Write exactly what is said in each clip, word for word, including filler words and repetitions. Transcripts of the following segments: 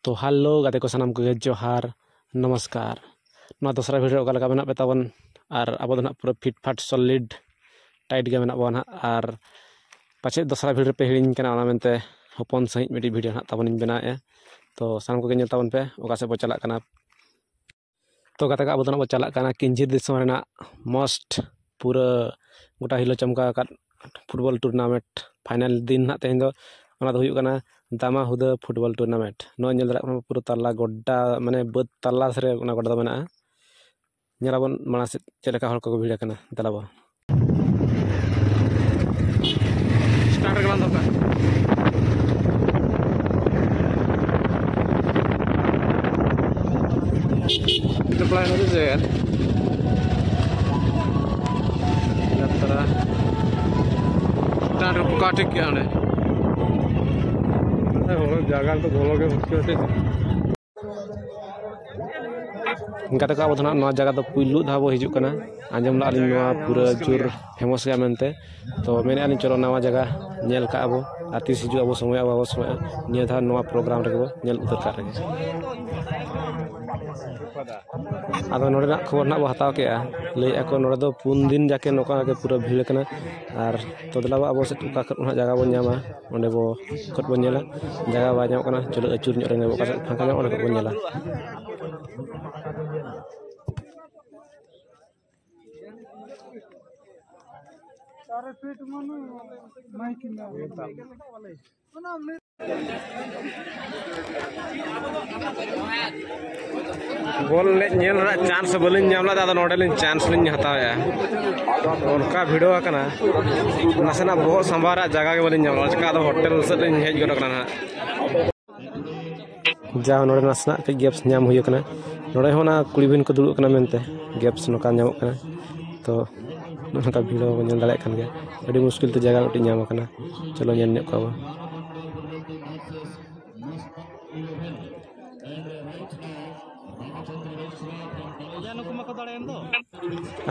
ᱛᱚ ᱦᱮᱞᱳ ᱜᱟᱛᱮ ᱠᱚ, ᱥᱟᱱᱟᱢ ᱠᱚᱜᱮ ᱡᱚᱦᱟᱨ, ᱱᱚᱢᱚᱥᱠᱟᱨ᱾ ᱱᱚᱣᱟ ᱫᱚᱥᱨᱟ ᱵᱷᱤᱰᱤᱭᱳ ᱨᱮ ᱚᱠᱟ ᱞᱮᱠᱟ ᱢᱮᱱᱟᱜ ᱯᱮ ᱛᱟᱵᱚᱱ? ᱟᱨ ᱟᱵᱚ ᱫᱚ ᱱᱟᱦᱟᱜ ᱯᱩᱨᱟᱹ ᱯᱷᱤᱴ ᱯᱷᱟᱴ ᱥᱚᱞᱤᱰ ᱴᱟᱭᱤᱴ ᱜᱮ ᱢᱮᱱᱟᱜ ᱵᱚᱱᱟ ᱱᱟᱦᱟᱜ᱾ ᱟᱨ ᱯᱟᱪᱮᱫ ᱫᱚᱥᱨᱟ ᱵᱷᱤᱰᱤᱭᱳ ᱨᱮᱯᱮ ᱦᱤᱲᱤᱧ ᱠᱟᱱᱟ, ᱚᱱᱟ ᱢᱮᱱᱛᱮ ᱦᱚᱯᱚᱱ ᱥᱟᱺᱦᱤᱡ ᱢᱤᱫᱴᱤᱡ ᱵᱷᱤᱰᱤᱭᱳ ᱱᱟᱦᱟᱜ ᱛᱟᱵᱚᱱᱤᱧ ᱵᱮᱱᱟᱣᱮᱫᱼᱟ᱾ ᱛᱚ ᱥᱟᱱᱟᱢ ᱠᱚᱜᱮ ᱧᱮᱞ ᱛᱟᱵᱚᱱ ᱯᱮ ᱚᱠᱟ ᱥᱮᱫ ᱵᱚ ᱪᱟᱞᱟᱜ ᱠᱟᱱᱟ᱾ ᱛᱚ ᱜᱟᱛᱮ ᱠᱚ, ᱟᱵᱚ ᱫᱚ ᱱᱟᱦᱟᱜ ᱵᱚ ᱪᱟᱞᱟᱜ ᱠᱟᱱᱟ ᱠᱤᱧᱡᱷᱤᱨ ᱫᱤᱥᱚᱢ ᱨᱮᱱᱟᱜ ᱢᱚᱥᱴ, ᱯᱩᱨᱟᱹ ᱜᱚᱴᱟ ᱦᱤᱞᱳ ᱪᱚᱢᱠᱟᱣ ᱟᱠᱟᱫ ᱯᱷᱩᱴᱵᱚᱞ ᱴᱩᱨᱱᱟᱢᱮᱱᱴ ᱯᱷᱟᱭᱱᱟᱞ ᱫᱤᱱ ᱱᱟᱦᱟᱜ ᱛᱮᱦᱮᱧ ᱫᱚ᱾ ᱚᱱᱟ ᱫᱚ ᱦᱩᱭᱩᱜ ᱠᱟᱱᱟ ᱫᱟᱢᱟ ᱦᱩᱫᱟᱹ ᱯᱷᱩᱴᱵᱚᱞ ᱴᱩᱨᱱᱟᱢᱮᱱᱴ᱾ ᱱᱚᱣᱟ ᱧᱮᱞ ᱫᱟᱲᱮᱭᱟᱜ ᱠᱟᱱᱟ ᱯᱩᱨᱟᱹ ᱛᱟᱞᱟ ᱜᱚᱰᱟ, ᱢᱟᱱᱮ ᱵᱟᱹᱫᱽ ᱛᱟᱞᱟ ᱨᱮ ᱚᱱᱟ ᱜᱚᱰᱟ ᱫᱚ ᱢᱮᱱᱟᱜᱼᱟ᱾ ᱧᱮᱞᱟᱵᱚᱱ ᱢᱟᱲᱟᱝ ᱥᱮᱫ ᱪᱮᱫ ᱞᱮᱠᱟ ᱦᱚᱲ ᱠᱚᱠᱚ ᱵᱷᱤᱲ ᱟᱠᱟᱱᱟ᱾ ᱫᱮᱞᱟ ᱵᱚᱱ᱾ ᱥᱴᱟᱨᱴ ᱨᱮᱜᱮ ᱵᱟᱝ ᱫᱚᱨᱠᱟᱨ᱾ ᱵᱟᱲᱟᱭ ᱱᱚᱰᱮ ᱪᱮᱫ? ᱡᱟᱛᱨᱟ᱾ ᱥᱴᱟᱨᱴ ᱨᱮ ᱯᱚᱠᱟ ᱴᱷᱤᱠ ᱜᱮᱭᱟ ᱚᱸᱰᱮ᱾ ᱦᱚᱲ ᱡᱟᱭᱜᱟ ᱫᱚ ᱵᱚᱞᱚ ᱜᱮ ᱢᱩᱥᱠᱤᱞ ᱟᱪᱪᱷᱟ᱾ ᱜᱟᱛᱮ ᱠᱚ, ᱟᱵᱚ ᱫᱚ ᱱᱟᱦᱟᱜ ᱱᱚᱣᱟ ᱡᱟᱭᱜᱟ ᱫᱚ ᱯᱩᱭᱞᱩ ᱫᱷᱟᱣ ᱵᱚ ᱦᱤᱡᱩᱜ ᱠᱟᱱᱟ᱾ ᱟᱸᱡᱚᱢ ᱞᱟᱜᱼᱟ ᱞᱤᱧ ᱱᱚᱣᱟ ᱯᱩᱨᱟᱹ ᱡᱳᱨ ᱯᱷᱮᱢᱟᱥ ᱜᱮᱭᱟ ᱢᱮᱱᱛᱮ᱾ ᱛᱚ ᱢᱮᱱᱮᱫᱼᱟ ᱞᱤᱧ ᱪᱚᱞᱚ ᱱᱟᱣᱟ ᱡᱟᱭᱜᱟ ᱧᱮᱞ ᱠᱟᱜᱼᱟ ᱵᱚ, ᱟᱨ ᱛᱤᱥ ᱦᱤᱡᱩᱜ ᱟᱵᱚ ᱥᱚᱢᱚᱭ, ᱟᱵᱚ ᱥᱚᱢᱚᱭ ᱱᱤᱭᱟᱹ ᱫᱷᱟᱣ ᱱᱚᱣᱟ ᱯᱨᱳᱜᱨᱟᱢ ᱨᱮᱜᱮ ᱵᱚ ᱧᱮᱞ ᱩᱛᱟᱹᱨ ᱠᱟᱜ ᱨᱮᱜᱮ᱾ ᱟᱫᱚ ᱱᱚᱰᱮᱱᱟᱜ ᱠᱷᱚᱵᱚᱨ ᱱᱟᱦᱟᱜ ᱵᱚ ᱦᱟᱛᱟᱣ ᱠᱮᱜᱼᱟ, ᱞᱟᱹᱭᱮᱫᱼᱟ ᱠᱚ ᱱᱚᱰᱮ ᱫᱚ ᱯᱩᱱ ᱫᱤᱱ ᱡᱟᱠᱮ ᱱᱚᱝᱠᱟ ᱜᱮ ᱯᱩᱨᱟᱹ ᱵᱷᱤᱲ ᱠᱟᱱᱟ᱾ ᱟᱨ ᱛᱚ ᱫᱮᱞᱟ ᱵᱚ ᱟᱵᱚ ᱥᱮᱫ ᱚᱠᱟ ᱠᱷᱚᱱ ᱱᱟᱦᱟᱜ ᱡᱟᱭᱜᱟ ᱵᱚᱱ ᱧᱟᱢᱟ, ᱚᱸᱰᱮ ᱵᱚ ᱠᱷᱚᱡ ᱵᱚᱱ ᱧᱮᱞᱟ᱾ ᱡᱟᱭᱜᱟ ᱵᱟᱭ ᱧᱟᱢᱚᱜ ᱠᱟᱱᱟ, ᱪᱚᱞᱚ ᱟᱹᱪᱩᱨ ᱧᱚᱜ ᱞᱮᱱ ᱜᱮ ᱵᱚ, ᱚᱠᱟ ᱥᱮᱫ ᱯᱷᱟᱸᱠᱟ ᱧᱟᱢᱚᱜ ᱚᱸᱰᱮ ᱠᱷᱚᱡ ᱵᱚᱱ ᱧᱮᱞᱟ᱾ ᱵᱚᱞ ᱮᱱᱮᱡ ᱧᱮᱞ ᱨᱮᱱᱟᱜ ᱪᱟᱱᱥ ᱵᱟᱹᱞᱤᱧ ᱧᱟᱢ ᱞᱮᱫᱟ, ᱟᱫᱚ ᱱᱚᱰᱮ ᱞᱤᱧ ᱪᱟᱱᱥ ᱞᱤᱧ ᱦᱟᱛᱟᱣᱮᱫᱼᱟ᱾ ᱚᱱᱠᱟ ᱵᱷᱤᱲ ᱟᱠᱟᱱᱟ, ᱱᱟᱥᱮᱱᱟᱜ ᱵᱚᱦᱚᱜ ᱥᱟᱢᱵᱟᱣ ᱨᱮᱭᱟᱜ ᱡᱟᱭᱜᱟ ᱜᱮ ᱵᱟᱹᱞᱤᱧ ᱧᱟᱢ ᱞᱮᱫᱟ, ᱪᱮᱠᱟ ᱟᱫᱚ ᱦᱳᱴᱮᱞ ᱥᱮᱫ ᱞᱤᱧ ᱦᱮᱡ ᱜᱚᱫ ᱟᱠᱟᱱᱟ ᱱᱟᱦᱟᱜ᱾ ᱡᱟ ᱱᱚᱰᱮ ᱱᱟᱥᱮᱱᱟᱜ ᱠᱟᱹᱡ ᱜᱮᱯᱥ ᱧᱟᱢ ᱦᱩᱭ ᱟᱠᱟᱱᱟ, ᱱᱚᱰᱮ ᱦᱚᱸ ᱚᱱᱟ ᱠᱩᱲᱤ ᱵᱤᱱ ᱠᱚ ᱫᱩᱲᱩᱵ ᱠᱟᱱᱟ ᱢᱮᱱᱛᱮ ᱜᱮᱯᱥ ᱱᱚᱝᱠᱟ ᱧᱟᱢᱚᱜ ᱠᱟᱱᱟ᱾ ᱛᱚ ᱱᱚᱜᱼᱚ ᱱᱚᱝᱠᱟ ᱵᱷᱤᱲ ᱦᱚᱸ ᱵᱚᱱ ᱧᱮᱞ ᱫᱟᱲᱮᱭᱟᱜ ᱠᱟᱱ ᱜᱮᱭᱟ, ᱟᱹᱰᱤ ᱢᱩᱥᱠᱤᱞ ᱛᱮ ᱡᱟᱭᱜᱟ ᱢᱤᱫᱴᱤᱡ ᱧᱟᱢ ᱟᱠᱟᱱᱟ᱾ ᱪᱚᱞᱚ ᱧᱮᱞ ᱧᱚᱜ ᱠᱚᱣᱟ ᱵᱚᱱ᱾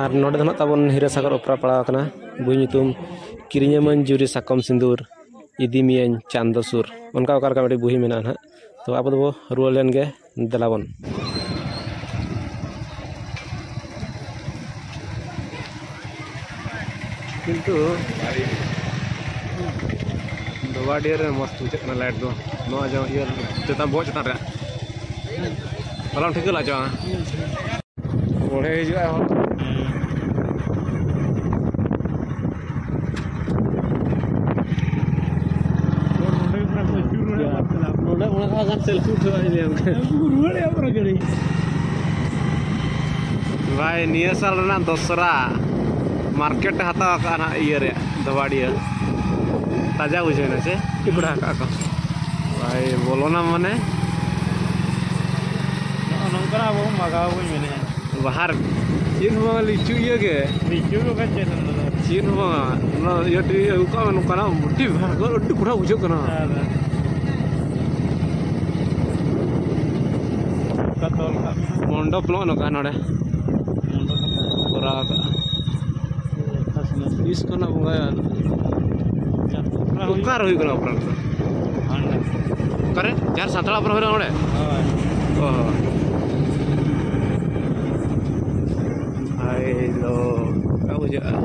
ᱟᱨ ᱱᱚᱰᱮ ᱫᱚ ᱱᱟᱜ ᱛᱟᱵᱚᱱ ᱦᱤᱨᱟᱹ ᱥᱟᱜᱚᱨ ᱚᱯᱮᱨᱟ ᱯᱟᱲᱟᱣ ᱟᱠᱟᱱᱟ, ᱵᱳᱭ ᱧᱩᱛᱩᱢ ᱠᱤᱨᱤᱧᱟᱹᱢᱟᱹᱧ ᱡᱩᱨᱤ ᱥᱟᱠᱚᱢ ᱥᱤᱸᱫᱩᱨ᱾ ᱤᱫᱤ ᱢᱤᱭᱟᱹᱧ ᱪᱟᱸᱫᱚ ᱥᱩᱨ, ᱚᱱᱠᱟ ᱚᱠᱟ ᱞᱮᱠᱟ ᱢᱤᱫᱴᱤᱡ ᱵᱩᱦᱤ ᱢᱮᱱᱟᱜᱼᱟ ᱱᱟᱦᱟᱜ᱾ ᱛᱚ ᱟᱵᱚ ᱫᱚᱵᱚ ᱨᱩᱣᱟᱹᱲ ᱞᱮᱱ ᱜᱮ, ᱫᱮᱞᱟ ᱵᱚᱱ᱾ ᱠᱤᱱᱛᱩ ᱫᱷᱚᱵᱟᱰᱤᱦᱟᱹ ᱨᱮ ᱢᱚᱥᱛ ᱵᱩᱡᱷᱟᱹᱜ ᱠᱟᱱᱟ ᱞᱟᱭᱤᱴ ᱫᱚ, ᱱᱚᱣᱟ ᱡᱮ ᱤᱭᱟᱹ ᱪᱮᱛᱟᱱ, ᱵᱚᱦᱚᱜ ᱪᱮᱛᱟᱱ ᱨᱮ᱾ ᱵᱟᱞᱟᱢ ᱴᱷᱤᱠᱟᱹ ᱞᱟᱜ ᱪᱚ? ᱵᱚᱲᱦᱮ ᱦᱤᱡᱩᱜᱼᱟ ᱦᱚᱲ᱾ ᱱᱚᱰᱮ ᱚᱱᱟ ᱠᱷᱚᱱ ᱥᱮᱞᱯᱷᱤ ᱩᱴᱷᱟᱹᱣ ᱟᱭ ᱞᱟᱹᱭᱟ᱾ ᱩᱱᱠᱩ ᱠᱚ ᱨᱩᱣᱟᱹᱲᱮᱜᱼᱟ ᱯᱩᱨᱟᱹ ᱜᱟᱹᱰᱤ᱾ ᱵᱷᱟᱭ, ᱱᱤᱭᱟᱹ ᱥᱟᱞ ᱨᱮᱱᱟᱜ ᱫᱚᱥᱨᱟ ᱢᱟᱨᱠᱮᱴ ᱮ ᱦᱟᱛᱟᱣ ᱟᱠᱟᱫᱼᱟ ᱱᱟᱦᱟᱜ ᱤᱭᱟᱹ ᱨᱮᱭᱟᱜ, ᱫᱷᱚᱵᱟᱰᱤᱦᱟᱹ᱾ ᱛᱟᱡᱟ ᱵᱩᱡᱷᱟᱹᱣ ᱮᱱᱟ ᱥᱮ? ᱪᱮᱫ ᱠᱚ ᱟᱠᱟᱫ ᱠᱚ? ᱵᱷᱟᱭ, ᱵᱚᱞᱚᱱᱟ ᱢᱟᱱᱮ᱾ ᱱᱚᱜᱼᱚ ᱱᱚᱝᱠᱟᱱᱟᱜ ᱟᱵᱚ ᱵᱚᱱ ᱢᱟᱜᱟᱣ ᱵᱚᱱ ᱢᱮᱱᱮᱫᱼᱟ᱾ ᱵᱟᱦᱟᱨ ᱪᱮᱫ ᱦᱚᱸ ᱵᱟᱝ, ᱞᱤᱪᱩ ᱤᱭᱟᱹ ᱜᱮ᱾ ᱞᱤᱪᱩ ᱫᱚ ᱵᱟᱠᱷᱟᱡ ᱪᱮᱫ ᱮᱢ ᱢᱮᱱᱟ? ᱪᱮᱫ ᱦᱚᱸ ᱵᱟᱝ, ᱚᱱᱟ ᱤᱭᱟᱹ ᱴᱤ ᱟᱹᱜᱩ ᱠᱟᱜ ᱢᱮ, ᱱᱚᱝᱠᱟᱱᱟᱜ ᱢᱚᱴᱤ ᱵᱟᱦᱟᱨ ᱠᱚ ᱟᱹᱰᱤ ᱠᱚᱲᱟ ᱵᱩᱡᱷᱟᱹᱜ ᱠᱟᱱᱟ᱾ ᱟᱨ ᱚᱱᱠᱟ ᱛᱚᱞ ᱠᱟᱜ ᱢᱮ᱾ ᱢᱚᱱᱰᱚᱯ ᱱᱚᱜᱼᱚ ᱱᱚᱝᱠᱟ ᱱᱚᱰᱮ ᱢᱚᱱᱰᱚᱯ ᱠᱚᱨᱟᱣ ᱠᱟᱜᱼᱟ᱾ ᱛᱤᱥ ᱠᱷᱚᱱᱟᱜ ᱵᱚᱸᱜᱟᱭᱟ? ᱚᱠᱟᱨᱮ ᱦᱩᱭᱩᱜ ᱠᱟᱱᱟ ᱚᱯᱮᱨᱟ ᱫᱚ? ᱚᱠᱟᱨᱮ? ᱡᱟᱦᱟᱸ ᱥᱟᱱᱛᱟᱲ ᱚᱯᱮᱨᱟ ᱦᱩᱭᱩᱜᱼᱟ ᱚᱸᱰᱮ? ᱦᱳᱭ᱾ ᱚ ᱦᱚᱸ᱾ ᱦᱟᱭ ᱞᱚ, ᱚᱠᱟ ᱵᱩᱡᱷᱟᱹᱜᱼᱟ?